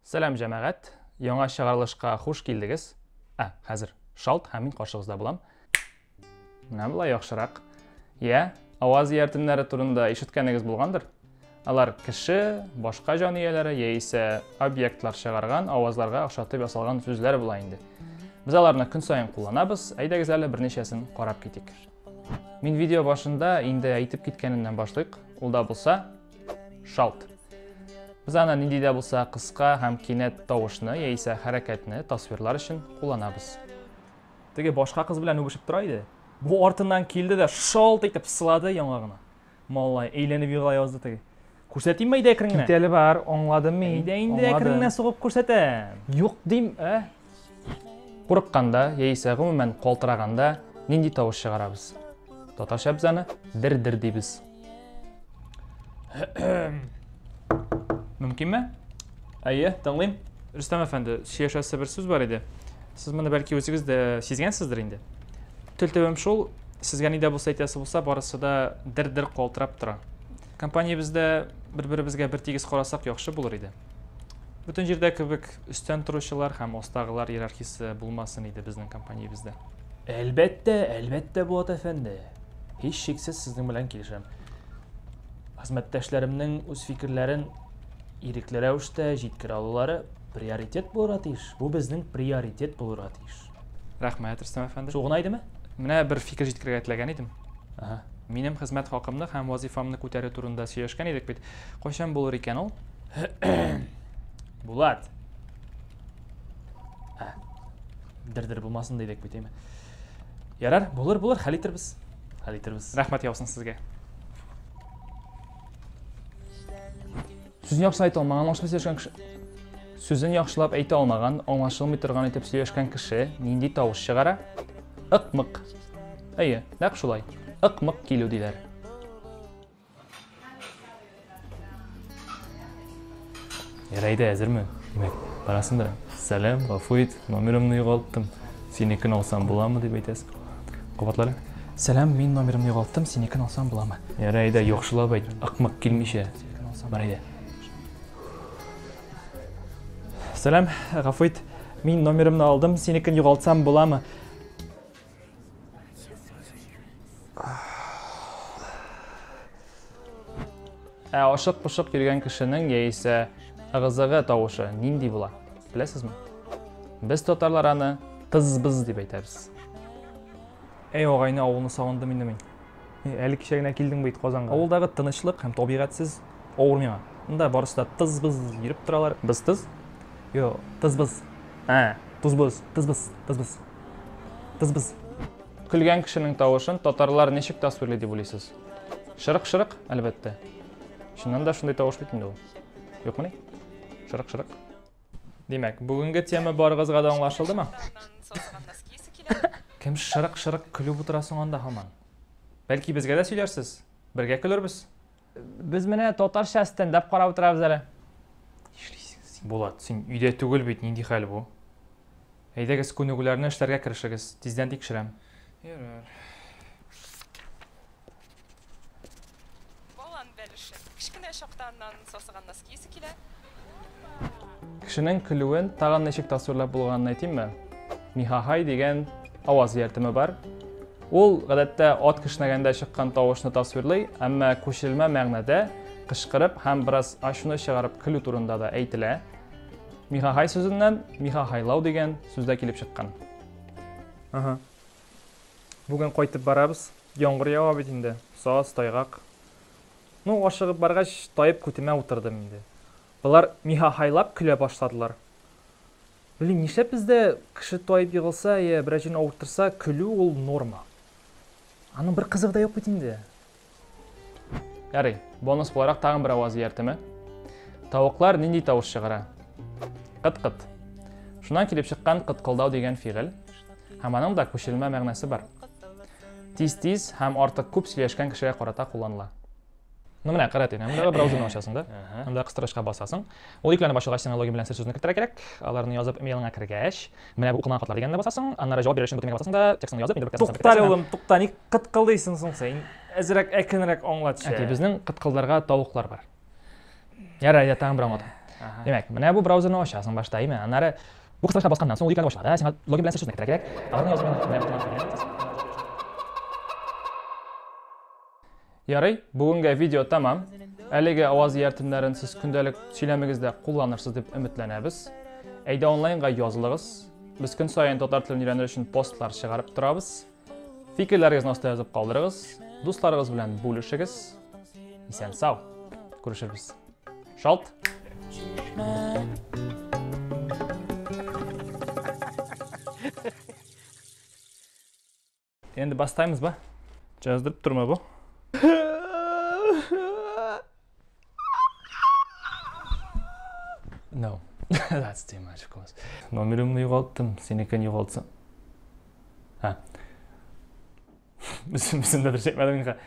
Сәлам, җәмәгать! Яңа чыгарылышка хуш килдегез. Ә, хәзер шалт һәм мин каршыгызда булам. Менә болай яхшырак. Йә, аваз ияртемнәре турында ишеткәнегез булгандыр? Алар кеше, башка җан ияләре яисә объектлар чыгарган авазларга охшатып ясалган сүзләр була инде. Без аларны көн саен кулланабыз. Әйдәгез әле берничәсен карап китик. Мин видео башында инде әйтеп киткәнемнән башлыйк. Ул да булса шалт. Без аны нинди дә булса кыска һәм кинәт тавышны яисә хәрәкәтне тасвирлар өчен кулланабыз. Теге башка кыз белән үбешеп тора иде. Бу артыннан килде дә шалт итеп сылады яңагына. Малай, әйләнеп егыла язды теге. Күрсәтимме әйдә әкрен генә? Кит әле бар, аңладым мин. Әйдә инде әкрен генә сугып күрсәтәм. Юк дим, ә? Курыкканда яисә гомумән калтыраганда нинди тавыш чыгарабыз? Татарча без аны дер-дер дибез. Мөмкинме? Әйе, тыңлыйм. Рөстәм әфәнде, сөйләшәсе бер сүз бар иде. Сез моны бәлки үзегез дә сизгәнсездер инде. Тел төбем шул, сезгә ни дә булса әйтәсе булса, барысы да дер-дер калтырап тора. Компаниябездә бер-беребезгә бер тигез карасак яхшы булыр иде. Бөтен җирдә кебек өстән торучылар һәм астагылар иерархиясе булмасын иде безнең компаниябездә. Әлбәттә, әлбәттә, Булат әфәнде. Һичшиксез сезнең белән килешәм. Хезмәттәшләремнең үз фикерләрен ирекле рәвештә җиткерә алулары приоритет булырга тиеш. Бу безнең приоритет булырга тиеш. Рәхмәт, Рөстәм әфәнде. Шул гына идеме? Менә бер фикер җиткерергә теләгән идем. Ага. Минем хезмәт хакымны һәм вазифамны күтәрү турында сөйләшкән идек бит. Кайчан булыр икән ул? Булат. Ә. Дер-дер булмасын дидек бит, әйме? Ярар, булыр, булыр, хәл итербез. Хәл итербез. Рәхмәт яусын сезгә. Сүзен яхшылап әйтә алмаган, аңлашылмый сөйләшкән кеше. Сүзен яхшылап әйтә алмаган, аңлашылмый торган итеп сөйләшкән кеше нинди тавыш чыгара? Ык-мык. Әйе, нәкъ шулай. Ык-мык килү диләр. Ярай әйдә, әзерме? Димәк, барасың да. Сәлам, гафу ит, номерымны югалттым. Синекен алсам буламы дип әйтәсең. Кабатла әле. Сәлам, мин номерымны югалттым, синекен алсам буламы? Ярай әйдә, яхшылап әйт, ык-мык килмичә. Бар әйдә. Сәлам, гафу ит, мин номерымны алдым, синекен югалтсам буламы? Ә ашык-пошык йөргән кешенең яисә ыгы-зыгы тавышы нинди була? Беләсезме? Без татарлар аны тыз-быз дип әйтәбез. Әй, агайны, авылны сагындым инде мин. Әле кичә генә килдең бит Казанга. Авылдагы тынычлык һәм табигатьсез авыр миңа. Монда барысы да тыз-быз йөреп торалар. Быз тыз? Йо, тыз-быз. Ә, тузбыз, тыз-быз, тыз-быз. Тыз-быз. Көлгән кешенең тавышын татарлар ничек тасвирлый дип уйлыйсыз? Шырык-шырык, әлбәттә. Чыннан да шундый тавыш бит инде ул. Юкмыни? Шырык-шырык. Димәк, бүгенге тема барыгызга да аңлашылдымы? Кем шырык-шырык көлеп утыра соң анда һаман? Бәлки безгә дә сөйләрсез? Бергә көлербез. Без менә татарча стендап карап утырабыз әле. Нишлисең син? Булат, син өйдә түгел бит, нинди хәл бу? Әйдәгез, күнегүләрне эшләргә керешегез, тиздән тикшерәм. Ярар. Балан бәлеше. Кечкенә чакта аннан сасыган носки исе килә. Кешенең көлүен тагын ничек тасвирлап булганын әйтимме? Михахай дигән аваз ияртеме бар. Ул гадәттә ат кешнәгәндә чыккан тавышны тасвирлый, әмма күчерелмә мәгънәдә кычкырып һәм бераз ачуны чыгарып көлү турында да әйтелә. Михахай сүзеннән михахайлау дигән сүз дә килеп чыккан. Ага. Бүген кайтып барабыз. Яңгыр ява бит инде. Саз, тайгак. Ну, ашыгып баргач, таеп күтемә утырдым инде. Болар михахайлап көлә башладылар. Белмим, нишләп бездә кеше таеп егылса, я берәр җирен авырттырса, көлү ул норма. Аның бер кызыгы да юк бит инде. Ярый, бонус буларак тагын бер аваз ияртеме. Тавыклар нинди тавыш чыгара? Кыт-кыт. Шуннан килеп чыккан кыткылдау дигән фигыль һәм аның да күчерелмә мәгънәсе бар. Тиз-тиз һәм артык күп сөйләшкән кешегә карата кулланыла. Ну менә кара тин, монда браузерны ачасың да, монда кыстыргычка басасың. Ул йөкләнеп ачылгач, сиңа логин белән сер сүзне кертергә кирәк. Аларны язып, имейлыңа кергәч, менә бу укылмаган хатлар дигәнне басасың, аннары җавап бирер өчен бу төймәгә басасың да, текстыңны язып, инде бер Тукта әле, улым, тукта, ник кыткылдыйсың соң син? Әзрәк әкренрәк аңлатчы. Әти, безнең кыткылдарга тавыклар бар. Ярар, әйдә, тагын бер аңлатам. Димәк, менә бу браузерны ачасың башта, әйме? Аннары бу кысрыкка басканнан соң ул экран ачыла да, сиңа логин белән сүзне кертергә кирәк. Аларны язып. Ярый, бүгенгә видео тәмам. Әлеге аваз ияртемнәрен сез көндәлек сөйләмегездә кулланырсыз дип өметләнәбез. Әйдә онлайнга язылыгыз. Без көн саен татар телен өйрәнер өчен постлар чыгарып торабыз. Фикерләрегезне аста язып калдырыгыз, дусларыгыз белән бүлешегез. Исән сау. Күрешербез. Шалт. Енді бастаймыз ба? Жаздырып тұрма бұл? No, that's too much, of course. Номерімді юғалттым, сенікін юғалтсам. Ha. Үземдә дә чәкмәдем.